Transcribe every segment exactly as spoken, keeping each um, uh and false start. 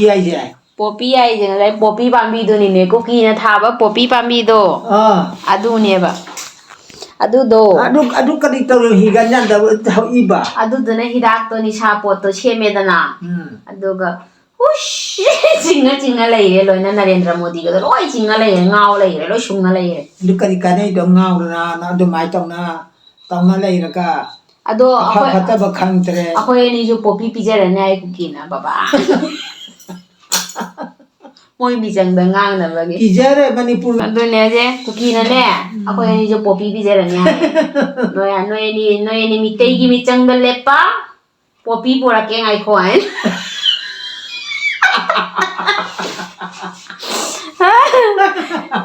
ꯄꯤ ꯍꯥꯏꯁꯦ? ꯄꯣꯄꯤ ꯍꯥꯏꯁꯦ ꯉꯁꯥꯏ ꯄꯣꯄꯤ ꯄꯥꯝꯕꯤꯗꯨꯅꯤꯅꯦ, ꯀꯨꯀꯤꯅ ꯊꯥꯕ ꯄꯣꯄꯤ ꯄꯥꯝꯕꯤꯗꯣ꯫ ꯑꯥ꯫ ꯑꯗꯨꯅꯦꯕ꯫ ꯑꯗꯨꯗꯣ꯫ ꯑꯗꯨ, ꯑꯗꯨ ꯀꯔꯤ ꯇꯧꯔꯣ? ꯍꯤꯒ ꯌꯥꯟꯗꯕ ꯍꯧꯏꯕ? ꯑꯗꯨꯗꯨꯅ ꯍꯤꯗꯥꯛꯇꯣ, ꯅꯤꯁꯥ ꯄꯣꯠꯇꯣ ꯁꯦꯝꯃꯦꯗꯅ꯫ ꯎꯝ꯫ ꯑꯗꯨꯒ ꯍꯨꯁ! ꯆꯤꯡꯉ ꯆꯤꯡꯉ ꯂꯩꯔꯦ ꯂꯣꯏꯅ, ꯅꯔꯦꯟꯗ꯭ꯔ ꯃꯣꯗꯤꯒꯗꯣ ꯂꯣꯏ ꯆꯤꯡꯉ ꯂꯩꯔꯦ, ꯉꯥꯎ ꯂꯩꯔꯦ, ꯂꯣꯏ ꯁꯨꯡꯉ ꯂꯩꯔꯦ꯫ ꯑꯗꯨ ꯀꯔꯤ ꯀꯥꯟꯅꯩꯗꯣ? ꯉꯥꯎꯗꯅ ꯑꯗꯨꯃꯥꯏꯅ ꯇꯧꯅ, ꯇꯧꯅ ꯂꯩꯔꯒ ꯑꯗꯣ ꯑꯐ ꯑꯩꯈꯣꯏ, ꯐꯠꯇꯕ ꯈꯪꯗ꯭ꯔꯦ꯫ ꯑꯩꯈꯣꯏ ꯑꯅꯤꯁꯨ ꯄꯣꯄꯤ ꯄꯤꯖꯔꯅꯤ ꯍꯥꯏ ꯀꯨꯀꯤꯅ, ꯕꯕꯥ꯫ ꯃꯣꯏ ꯃꯤꯆꯪꯗ ꯉꯥꯡꯅꯕꯒꯤ꯫ ꯀꯤꯖꯔꯦ ꯃꯅꯤꯄꯨꯔ꯫ ꯑꯗꯨꯅꯦ ꯍꯥꯏꯁꯦ, ꯀꯨꯀꯤꯅꯅꯦ, ꯎꯝ꯫ ꯑꯩꯈꯣꯏ ꯑꯅꯤꯁꯨ ꯄꯣꯄꯤ ꯄꯤꯖꯔꯅꯤ ꯍꯥꯏ꯫ ꯅꯣꯏ, ꯅꯣꯏ ꯑꯅꯤ, ꯅꯣꯏ ꯑꯅꯤ ꯃꯤꯇꯩꯒꯤ ꯃꯤꯆꯪꯗ ꯂꯦꯞꯄ, ꯄꯣꯄꯤ ꯄꯨꯔꯛꯀꯦ ꯉꯥꯏꯈꯣ ꯍꯥꯏꯅ꯫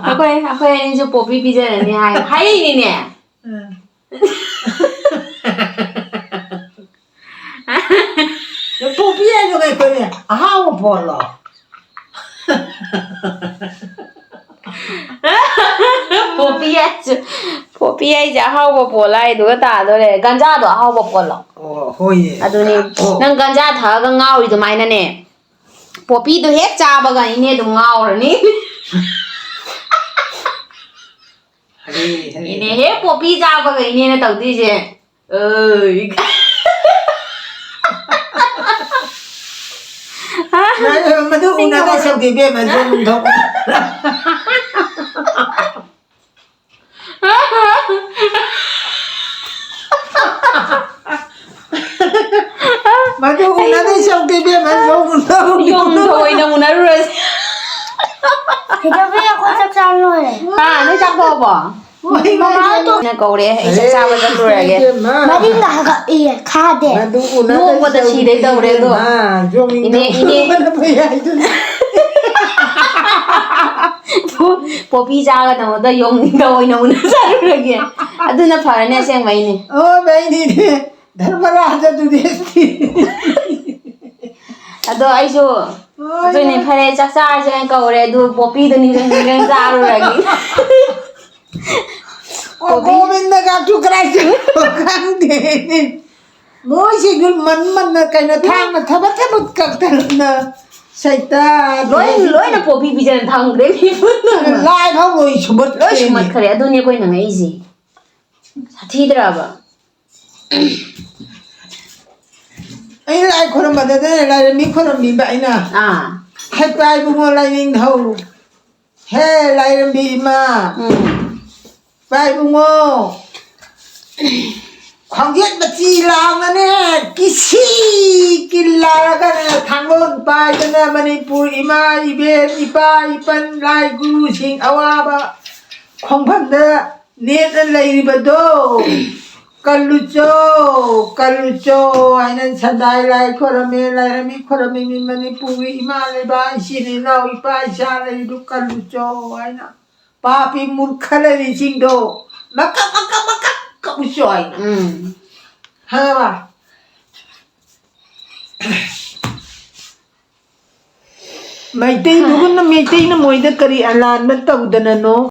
ꯑꯩꯈꯣꯏ, ꯑꯩꯈꯣꯏ ꯑꯅꯤꯁꯨ ꯄꯣꯄꯤ ꯄꯤꯖꯔꯅꯤ ꯍꯥꯏ꯫ ꯍꯥꯏꯔꯤꯅꯤꯅꯦ꯫ ꯎꯝ꯫ ꯄꯣꯄꯤ ꯍꯥꯏꯗꯣ ꯀꯩ ꯀꯩꯅꯣ? ꯑꯍꯥꯎꯕ ꯄꯣꯠꯂꯣ? ꯄꯣꯄꯤ ꯍꯥꯏꯁꯨ, ꯄꯣꯄꯤ ꯍꯥꯏꯁꯦ ꯑꯍꯥꯎꯕ ꯄꯣꯠ ꯍꯥꯏꯗꯨꯒ ꯇꯥꯗꯣꯔꯦ꯫ ꯒꯟꯖꯥꯗꯣ ꯑꯍꯥꯎꯕ ꯄꯣꯠꯂꯣ? ꯑꯣ, ꯍꯣꯏꯅꯦ꯫ ꯑꯗꯨꯅꯦ꯫ ꯑꯣ꯫ ꯅꯪ ꯒꯟꯖꯥ ꯊꯛꯑꯒ ꯉꯥꯎꯔꯤ ꯑꯗꯨꯃꯥꯏꯅꯅꯦ, ꯄꯣꯄꯤꯗꯣ ꯍꯦꯛ ꯆꯥꯕꯒ ꯏꯅꯦ ꯑꯗꯨꯝ ꯉꯥꯎꯔꯅꯤ꯫ ꯍꯔꯦ, ꯍꯔꯦ꯫ ꯏꯅꯦ ꯍꯦꯛ ꯄꯣꯄꯤ ꯆꯥꯕꯒ ꯏꯅꯦꯅ ꯇꯧꯗꯣꯏꯁꯦ꯫ ꯑꯣꯏ꯫ ꯃꯗꯨ ꯎꯅꯗ ꯁꯛꯇꯤ ꯏꯕꯦꯝꯃ ꯖꯣꯝ ꯊꯣꯛ꯫ ꯃꯗꯨ ꯎꯅꯗ ꯁꯛꯇꯤ ꯏꯕꯦꯝꯃ ꯖꯣꯝ ꯊꯣꯛ꯫ ꯌꯣꯡ ꯊꯑꯣꯏꯅ ꯎꯅꯔꯨꯔꯁꯤ꯫ ꯀꯩꯗꯧꯕꯩ ꯑꯩꯈꯣꯏ ꯆꯥꯛ ꯆꯥ ꯂꯣꯏꯔꯦ? ꯍꯥ, ꯅꯣꯏ ꯆꯥꯛ ꯊꯣꯡꯉꯕꯣ? ꯃꯃꯥ ꯇꯣ- ꯅ ꯀꯧꯔꯦ, ꯑꯩ ꯆꯥꯛ ꯆꯥꯕ ꯆꯠꯂꯨꯔꯒꯦ꯫ ꯃꯔꯤꯡꯒ ꯍꯥꯒꯠꯂꯤꯌꯦ, ꯈꯥꯗꯦ꯫ ꯃꯗꯨ ꯎꯅꯗ ꯅꯣꯛꯄꯗ ꯁꯤꯗꯩ ꯇꯧꯔꯦ ꯑꯗꯣ꯫ ꯏꯅꯦ, ꯏꯅꯦ꯫ ꯄꯣ-, ꯄꯣꯄꯤ ꯆꯥꯒꯗꯕꯗ ꯌꯣꯡꯗ ꯑꯣꯏꯅ ꯎꯅ ꯆꯠꯂꯨꯔꯒꯦ꯫ ꯑꯗꯨꯅ ꯐꯔꯅꯤ ꯑꯁꯦꯡꯕꯩꯅꯦ꯫ ꯑꯣ, ꯕꯩꯅꯤꯅꯦ꯫ ꯙꯔꯃꯔꯥꯖ ꯑꯗꯨꯗꯤ꯫ ꯑꯗꯣ ꯑꯩꯁꯨ ꯍꯣꯏ, ꯑꯗꯨꯅꯦ, ꯍꯣꯏ꯫ ꯐꯔꯦ, ꯆꯥꯛ ꯆꯥꯔꯁꯦꯅ ꯀꯧꯔꯦ, ꯑꯗꯨ ꯄꯣꯄꯤꯗꯣ ꯅꯤꯡꯁꯤꯡ ꯅꯤꯡꯁꯤꯡ ꯆꯥꯔꯨꯔꯒꯦ꯫ ꯑꯣ, ꯄꯣꯄꯤ꯫ ꯒꯣꯕꯤꯟꯗꯒ ꯆꯨꯀ꯭ꯔꯥꯏꯁꯦ ꯈꯪꯗꯦꯅꯦ꯫ ꯃꯣꯏꯁꯤꯡꯗꯨ ꯃꯟ ꯃꯟꯅ ꯀꯩꯅꯣ ꯊꯥꯡꯅ ꯊꯕꯠ ꯊꯕꯠ ꯀꯛꯇꯅ꯫ ꯁꯩꯇꯥ꯫ ꯂꯣꯏ ꯂꯣꯏꯅ ꯄꯣꯄꯤ ꯄꯤꯖꯅ ꯊꯝꯈ꯭ꯔꯦ ꯃꯤ ꯄꯨꯝꯅꯃꯛ꯫ ꯂꯥꯏ ꯐꯥꯎ ꯂꯣꯏ ꯁꯨꯝꯕꯠ ꯂꯣꯏ ꯁꯨꯝꯃꯠꯈ꯭ꯔꯦ꯫ ꯑꯗꯨꯅꯦ ꯑꯩꯈꯣꯏꯅ ꯉꯛꯏꯁꯦ꯫ ꯁꯥꯊꯤꯗ꯭ꯔꯕ? ꯑꯩꯅ ꯂꯥꯏ ꯈꯣꯏꯔꯝꯕꯗꯅꯦ, ꯂꯥꯏꯔꯦꯝꯕꯤ ꯈꯣꯏꯔꯝꯕꯤꯕ ꯑꯩꯅ꯫ ꯑꯥ꯫ ꯍꯩꯄꯥ ꯏꯕꯨꯡꯉꯣ ꯂꯥꯏꯅꯤꯡꯊꯧ꯫ ꯍꯦ ꯂꯥꯏꯔꯦꯝꯕꯤ ꯏꯃꯥ꯫ ꯎꯝ꯫ ꯏꯄꯥ ꯏꯕꯨꯡꯉꯣ꯫ ꯈ꯭ꯋꯥꯡꯖꯦꯠ ꯃꯆꯤ ꯂꯥꯡꯅꯅꯦ, ꯀꯤꯁꯤ ꯀꯤꯜꯂꯥꯔꯒꯅꯦ, ꯊꯥꯡꯒꯣꯜ ꯄꯥꯏꯗꯅ ꯃꯅꯤꯄꯨꯔ ꯏꯃꯥ ꯏꯕꯦꯟ ꯏꯄꯥ ꯏꯄꯟ ꯂꯥꯏ ꯒꯨꯔꯨꯁꯤꯡ ꯑꯋꯥꯕ ꯈꯣꯡꯐꯝꯗ ꯅꯦꯠꯅ ꯂꯩꯔꯤꯕꯗꯣ꯫ ꯀꯜꯂꯨꯆꯣ, ꯀꯜꯂꯨꯆꯣ ꯍꯥꯏꯅ ꯁꯟꯗꯥꯏ ꯂꯥꯏ ꯈꯣꯏꯔꯝꯃꯦ, ꯂꯥꯏꯔꯝꯃꯤ ꯈꯣꯏꯔꯝꯃꯤ ꯃꯤ ꯃꯅꯤꯄꯨꯔꯒꯤ ꯏꯃꯥ ꯂꯩꯕꯥꯛ ꯏꯆꯤꯟ ꯏꯅꯥꯎ ꯏꯄꯥ ꯏꯆꯥ ꯂꯩꯔꯤꯗꯨ ꯀꯜꯂꯨꯆꯣ ꯍꯥꯏꯅ꯫ ꯄꯥꯄꯤ ꯃꯨꯔꯈ ꯂꯩꯔꯤꯁꯤꯡꯗꯣ ꯃꯀꯛ ꯃꯀꯛ ꯃꯀꯛ ꯀꯛꯎꯆꯣ ꯍꯥꯏꯅ꯫ ꯎꯝ꯫ ꯈꯪꯉꯕ? ꯃꯩꯇꯩꯗꯨꯒꯨꯝꯅ ꯃꯩꯇꯩꯅ ꯃꯣꯏꯗ ꯀꯔꯤ ꯑꯂꯥꯟꯕ ꯇꯧꯗꯅꯅꯣ?